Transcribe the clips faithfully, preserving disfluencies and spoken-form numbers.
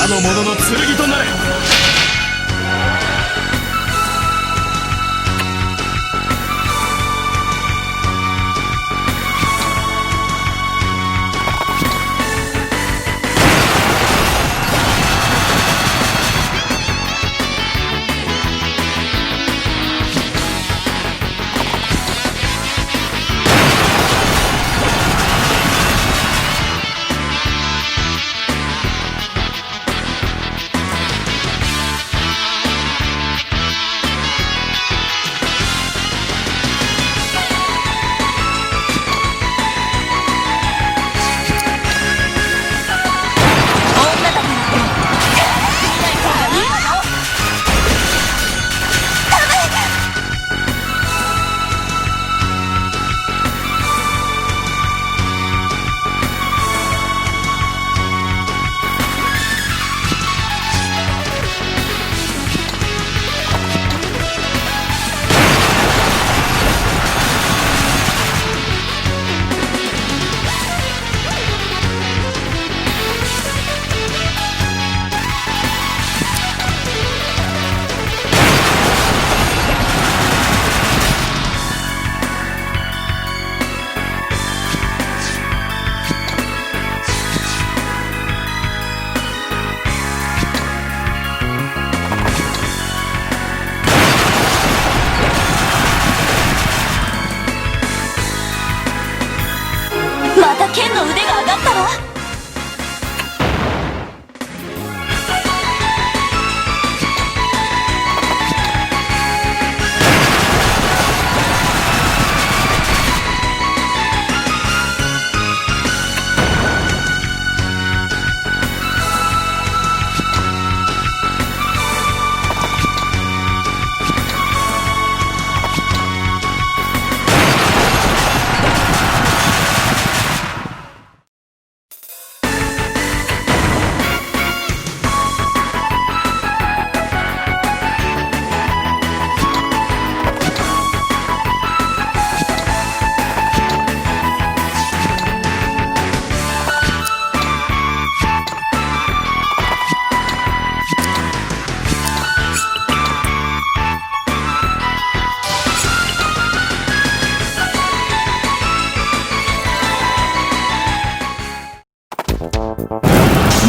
の者の剣となれ。またケンの腕が上がったわ。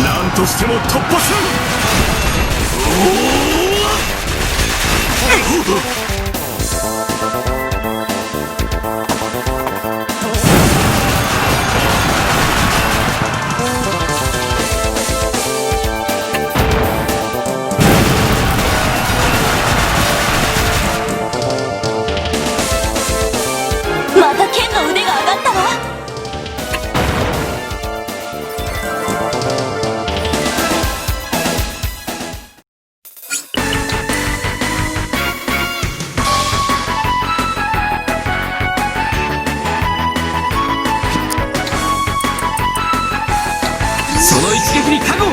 なんとしても突破する。またケンの腕が上がったわ。 その一撃に覚悟。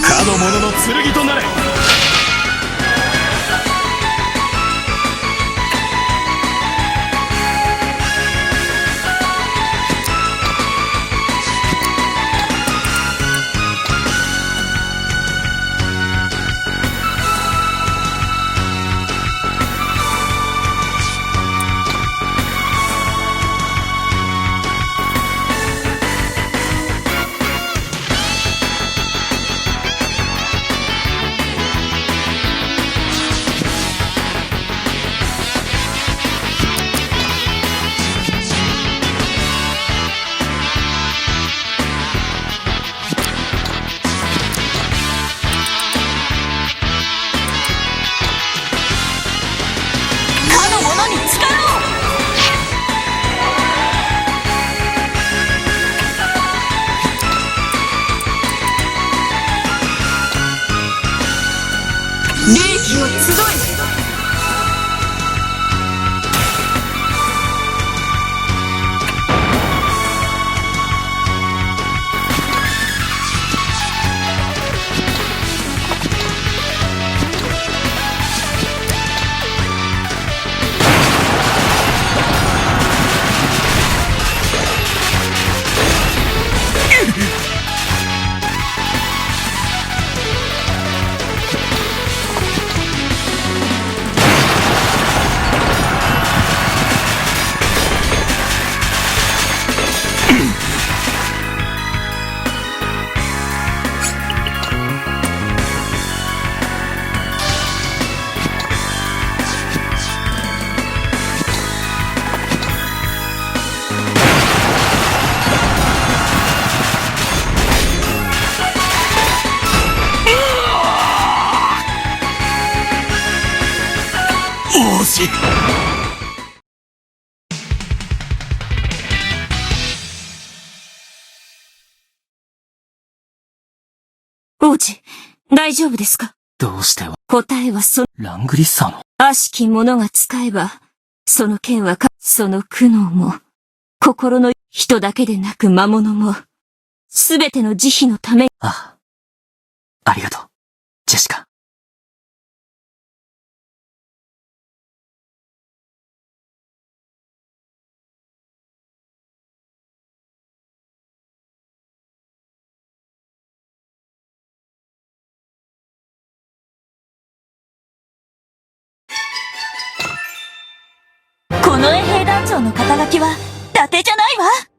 かの者の剣となれ。王子。王子、大丈夫ですか？どうしてわ、答えはそ、ラングリッサーの。悪しき者が使えば、その件はか、その苦悩も、心の人だけでなく魔物も、すべての慈悲のため。ああ。ありがとう、ジェシカ。この衛兵団長の肩書きは、伊達じゃないわ。